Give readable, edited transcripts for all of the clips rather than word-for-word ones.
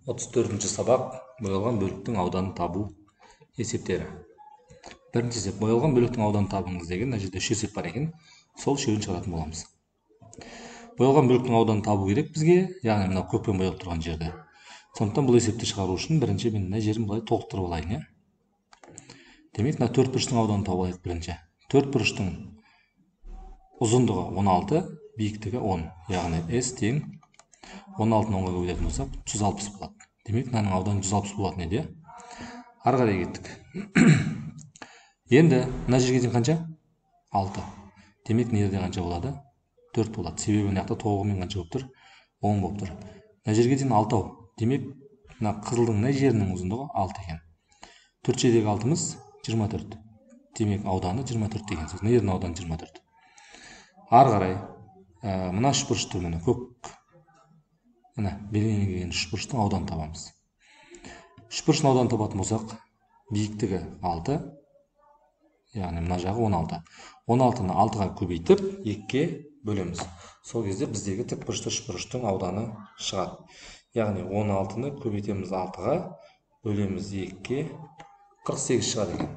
34-ші сабақ боялған бөліктің ауданын табу есептері. Бірінші есеп боялған бөліктің ауданын табыңыз деген, мына жерде үш есеп бар екен, сол үшеуін шығаратын боламыз. Боялған бөліктің ауданын табу керек бізге, яғни мынау көкпен боялып тұрған жерді. Сондықтан бұл есепті шығару үшін бірінші мен мына жерін былай толықтырып алайын, иә. Демек, мына төрт бұрыштың ауданын тауып алайық бірінші. Төрт бұрыштың ұзындығы 16, биіктігі 10, яғни S тең 16-ны 10-ға көбейтетін болсақ 160 болады. Демек, мынаның ауданы 160 болатын еді, иә. Ары қарай кеттік. Енді мына жерге дейін қанша? 6. Демек, мына жерде қанша болады? 4 болады. Себебі мына жақта толығымен қанша болып тұр? 10 болып тұр. Мына жерге дейін 6. Демек, мына қызылдың мына жерінің ұзындығы 6 екен. 4 жердегі 6-мыз 24. Демек, ауданы 24 деген сөз. Мына жердің ауданы 24. Ары қарай мына үшбұрышты, міне көк, міне белгіленген үшбұрыштың ауданын табамыз. Үшбұрыштың ауданын табатын болсақ, биіктігі 6, яғни мына жағы 16. 16-ны 6-ға көбейтіп 2-ге бөлеміз. Сол кезде біздегі тікбұрышты үшбұрыштың ауданы шығады. Яғни 16-ны көбейтеміз 6-ға, бөлеміз 2-ге, 48 шығады екен.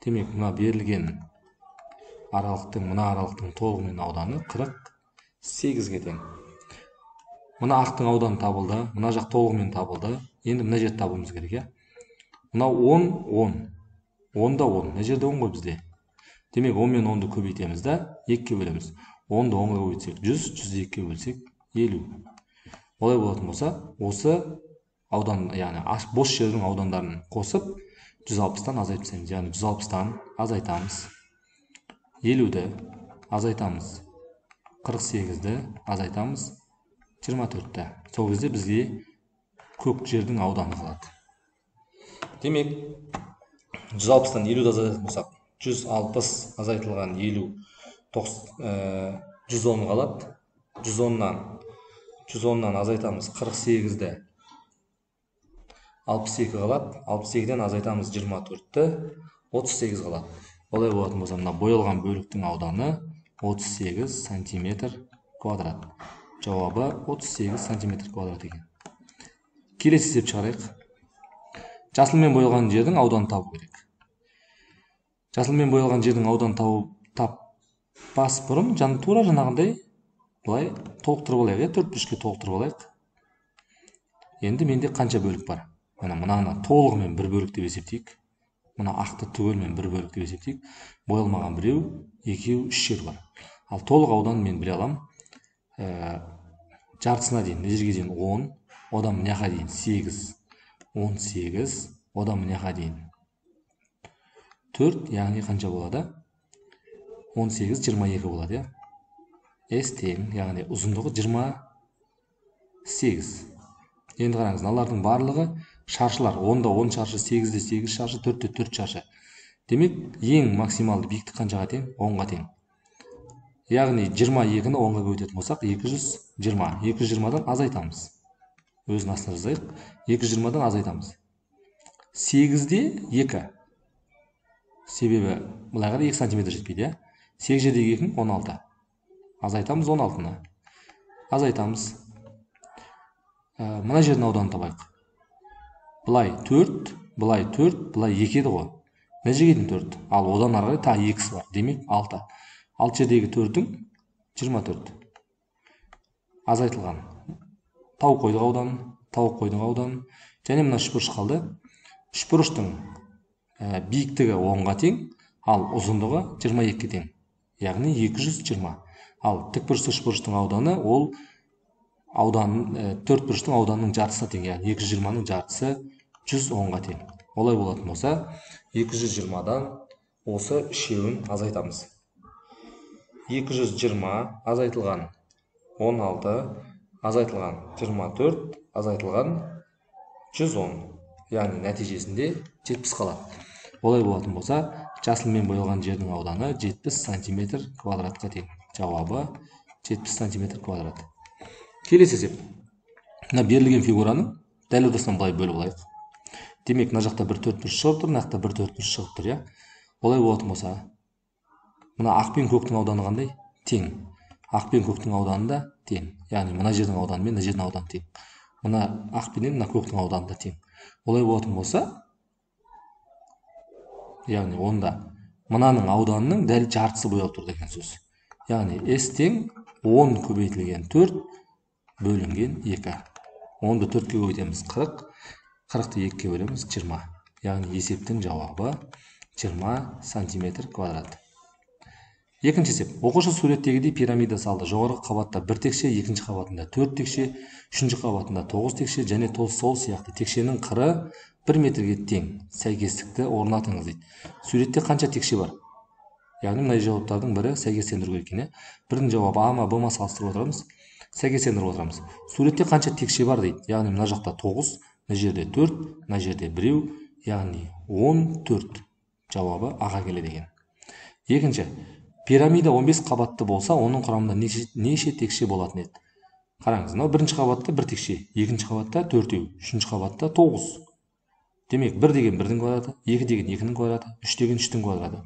Демек, мына берілген аралықтың, мына аралықтың толығымен ауданы 48-ге тең. Мына ақтың ауданы табылды, мына жақ толығымен табылды. Енді мына жерді табуымыз керек, иә. Мынау 10, 10. 10 да 10. Мына жерде 10 ғой бізде. Демек, 10 мен 10-ды көбейтеміз да, 2-ге бөлеміз. 10-ды 10-ға көбейтсек 100, 100-ді 2-ге бөлсек 50. Олай болатын болса, осы аудан, яғни бос жердің аудандарын қосып 160-тан азайтып тастаймыз. Яғни 160-тан азайтамыз. 50-ді азайтамыз. 48-ді азайтамыз. 24-ті. Сол кезде бізге көк жердің ауданы қалады. Демек, 160-тан 50-ді азайтатын болсақ, 160 азайтылған 50, 110 қалады. 110-нан азайтамыз 48-ді, 62 қалады. 62-ден азайтамыз 24-ті, 38 қалады. Олай болатын болса, мына боялған бөліктің ауданы 38 сантиметр квадрат. Жауабы 38 сантиметр квадрат екен. Келесі есеп шығарайық. Жасылмен боялған жердің ауданын табу керек. Жасылмен боялған жердің ауданын таппас бұрын тура жаңағындай былай толықтырып алайық, иә, төрт бұрышқа толықтырып алайық. Енді менде қанша бөлік бар? Мына мынаны толығымен бір бөлік деп есептейік. Мына ақты түгелімен бір бөлік деп есептейік. Боялмаған біреу, екеу, үш жер бар. Ал толық ауданын мен біле аламын. Жартысына дейін, мына жерге дейін 10, одан мына жаққа дейін 8, 18, одан мына жаққа дейін 4, яғни қанша болады? 18, 22 болады, иә. S тең, яғни ұзындығы 28. Енді қараңыз, мыналардың барлығы шаршылар. 10-да 10 шаршы, 8-де 8 шаршы, 4-те 4 шаршы. Демек, ең максималды биіктік қаншаға тең? 10-ға тең. Яғни 22-ні 10-ға көбейтетін болсақ, 220. 220-дан азайтамыз. Өзін астына жазайық. 220-дан азайтамыз. 8-де 2. Себебі былай қарай 2 сантиметр жетпейді, иә. 8 жердегі 2 16. Азайтамыз 16-ны. Азайтамыз. Мына жердің ауданын табайық. Былай 4, былай 4, былай 2 еді ғой. Мына жерге дейін 4. Ал одан ары қарай тағы 2-сі бар. Демек 6. 6 жердегі 4-ің 24. Азайтылған. Тауып қойдық ауданын, тауып қойдық ауданын. Және мына үшбұрыш қалды. Үшбұрыштың биіктігі 10-ға тең, ал ұзындығы 22-ге тең. Яғни 220. Ал тікбұрышты үшбұрыштың ауданы ол аудан төрт бұрыштың ауданының жартысына тең, яғни 220-ның жартысы 110-ға тең. Олай болатын болса, 220-дан осы үшеуін азайтамыз. 220 азайтылған 16, азайтылған 24, азайтылған 110. Яғни нәтижесінде 70 қалады. Олай болатын болса, жасылмен боялған жердің ауданы 70 сантиметр квадратқа тең. Жауабы 70 сантиметр квадрат. Келесі есеп. Мына берілген фигураның дәл ортасынан былай бөліп алайық. Демек, мына жақта бір төрт бұрыш шығып тұр, мына жақта бір төрт бұрыш шығып тұр, иә. Олай болатын болса, мына ақ пен көктің ауданы қандай? Тең. Ақ пен көктің ауданы да тең. Яғни мына жердің ауданы мен мына жердің ауданы тең. Мына ақ пенен мына көктің ауданы да тең. Олай болатын болса, яғни онда мынаның ауданының дәл жартысы боялып тұр деген сөз. Яғни S тең 10 көбейтілген 4 бөлінген 2. 10-ды 4-ке көбейтеміз 40, 40-ты 2-ге бөлеміз 20. Яғни есептің жауабы 20 сантиметр квадрат. Екінші есеп. Оқушы суреттегідей пирамида салды. Жоғарғы қабатта 1 текше, екінші қабатында 4 текше, үшінші қабатында 9 текше және сол сияқты текшенің қыры 1 метрге тең. Сәйкестікті орнатыңыз дейді. Суретте қанша текше бар? Яғни мына жауаптардың бірі сәйкестендіру керек екен. Бірдің жауабы А ма, Б ма салыстырып отырамыз. Сәйкестендіріп отырамыз. Суретте қанша текше бар дейді. Яғни мына жақта 9, мына жерде 4, мына жерде 1, яғни 14. Жауабы А-ға келеді екен. Екінші, пирамида 15 қабатты болса, оның құрамында неше текше болатын еді? Қараңыз, мынау бірінші қабатта 1 текше, екінші қабатта 4, үшінші қабатта 9. Демек, 1 деген 1-дің квадраты, 2 деген 2-нің квадраты, 3 деген 3-тің квадраты.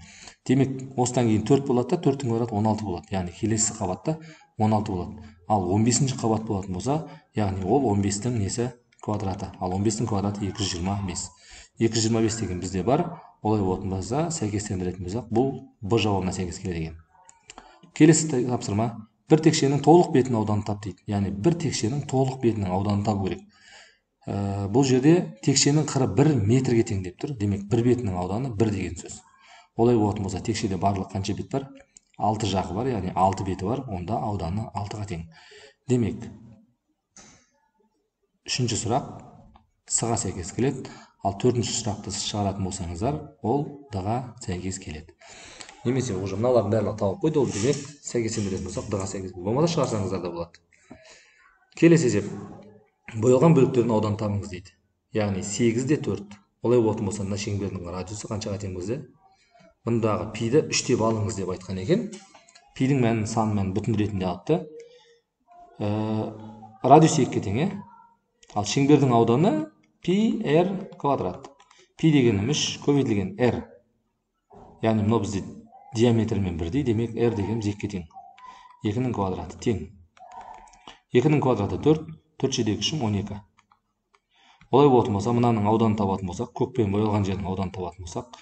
Демек, осыдан кейін 4 болады да, 4-тің квадраты 16 болады. Яғни келесі қабатта 16 болады. Ал 15-ші қабат болатын болса, яғни ол 15-тің несі квадраты. Ал 15-тің квадраты 225. 225 деген бізде бар. Олай болатын болса, сәйкестендіретін болсақ, бұл Б жауабына сәйкес келеді екен. Келесі тапсырма. Бір текшенің толық бетінің ауданын тап дейді. Яғни бір текшенің толық бетінің ауданын табу керек. Бұл жерде текшенің қыры 1 метрге тең деп тұр. Демек, бір бетінің ауданы 1 деген сөз. Олай болатын болса, текшеде барлық қанша бет бар? 6 жағы бар, яғни 6 беті бар. Онда ауданы 6-ға тең. Демек, үшінші сұрақ С-ға сәйкес келеді. Ал төртінші сұрақты шығаратын болсаңыздар, ол Д-ға сәйкес келеді. Немесе уже мыналардың барлығы тауып қойды, ол демек сәйкестендіретін болсақ Д-ға сәйкес келеді. Болмаса шығарсаңыздар да болады. Келесі есеп. Боялған бөліктердің ауданын табыңыз дейді. Яғни 8-де 4. Олай болатын болса, мына шеңбердің радиусы қаншаға тең бізде? Бұндағы пиді 3 деп алыңыз деп айтқан екен. Пидің мәнін сан мәнін бүтін ретінде алыпты. Радиус 2-ге тең, Ал шеңбердің ауданы пи r квадрат. Пи дегенім 3 көбейтілген r. Яғни мынау бізде диаметрмен бірдей, демек r дегеніміз 2-ге тең. 2-нің квадраты тең. 2-нің квадраты 4, 4 жердегі 3 12. Олай болатын болса, мынаның ауданын табатын болсақ, көкпен боялған жердің ауданын табатын болсақ,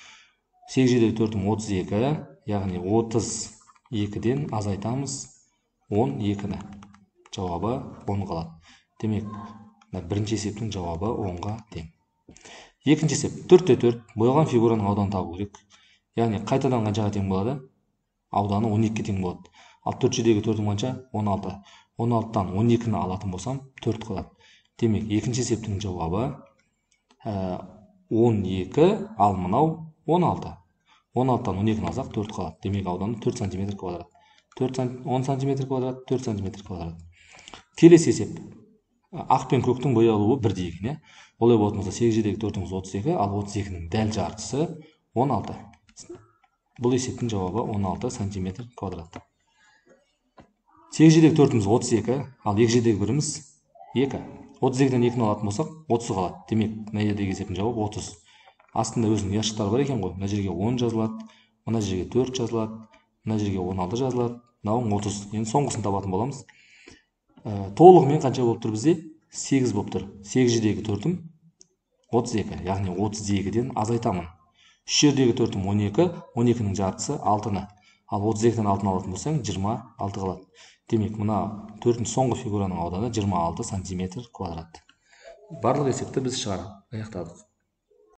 8 жердегі 4 32, яғни 32-ден азайтамыз 12-ні. Жауабы 10 қалады. Демек, бірінші есептің жауабы 10-ға тең. Екінші есеп 4-те 4 боялған фигураның ауданын табу керек. Яғни қайтадан қаншаға тең болады? Ауданы 12-ге тең болады. Ал 4 жердегі 4-ің қанша? 16. 16-тан 12-ні алатын болсам 4 қалады. Демек, екінші есептің жауабы 12, ал мынау 16. 16-тан 12-ні алсақ 4 қалады. Демек, ауданы 4 сантиметр квадрат. 10 сантиметр квадрат, 4 сантиметр квадрат. Келесі есеп. Ақ пен көктің боялуы бірдей екен, Олай болатын болса, 8 жердегі 4-іңіз 32, ал 32-нің дәл жартысы 16. Бұл есептің жауабы 16 сантиметр квадрат. 8 жердегі 4-іміз 32, ал 2 жердегі 1-іміз 2. 32-ден 2-ні алатын болсақ, 30 қалады. Демек, мына жердегі есептің жауабы 30. Астында өзінің ұяшықтары бар екен ғой. Мына жерге 10 жазылады, мына жерге 4 жазылады, мына жерге 16 жазылады, мынауың 30. Енді соңғысын табатын боламыз. Толығымен қанша болып тұр бізде? 8 болып тұр. 8 жердегі 4-ім 32, яғни 32-ден азайтамын. 3 жердегі 4-ім 12, 12-нің жартысы 6-ны. Ал 32-ден 6-ны алатын болсаң, 26 қалады. Демек, мына төртінші соңғы фигураның ауданы 26 сантиметр квадрат. Барлық есепті біз шығарып аяқтадық.